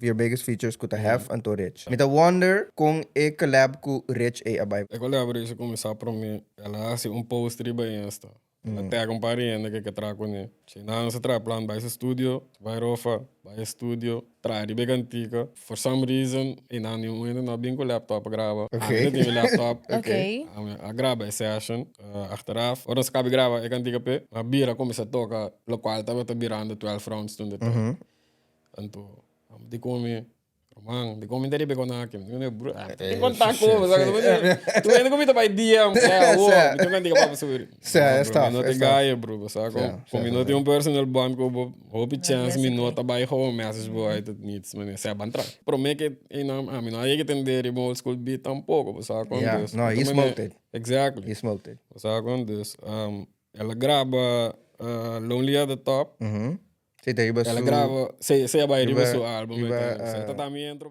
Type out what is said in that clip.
Your biggest features ku ta Hef anto Rich. Mi ta wonder kon e collab ku Rich ei a bai. E collaboration kuminsá promé el a hasi un post riba Insta. El a tag un par di hende ke ke traha kuné. Nan a traha plan bai su studio, bai Rofa, bai e studio, traha riba e kantika. For some reason einan niun hende no a bin ku laptop pa graba. Ami no tin mi laptop. Ami a graba e session achteraf. Ora nos kabi graba e kantika p'e, mi a bira kuminsá toka lokual tabata birando 12 Rounds toen de tijd. Anto, amo di komi, ruman, di komi ta riba e konaki. Mi di, bro, ah, tin kontak ku bo, sabi? Tu hende ku mi ta bai DM, eh, awo, mi tin un kantika pa bo subir. Sa, No, bro, mi no ta gaya, bro, bo sa kon, kon mi no tin un personal bond ku bo, hopi chance mi no ta bai gewoon message bo uit het niets, mane, sa ban tra. Prome ke einan, ami no a yega tende riba un old school beat tampoko, bo sa kon, Yeah, dus, no, he mane, smoked it. Exactly. He smoked it. Bo sa kon, dus, el a graba Lonely at the Top. Sí, ta riba El a su graba, sí, sí, a bai riba riba su album riba uiteindelijk. Sí, ta también entro.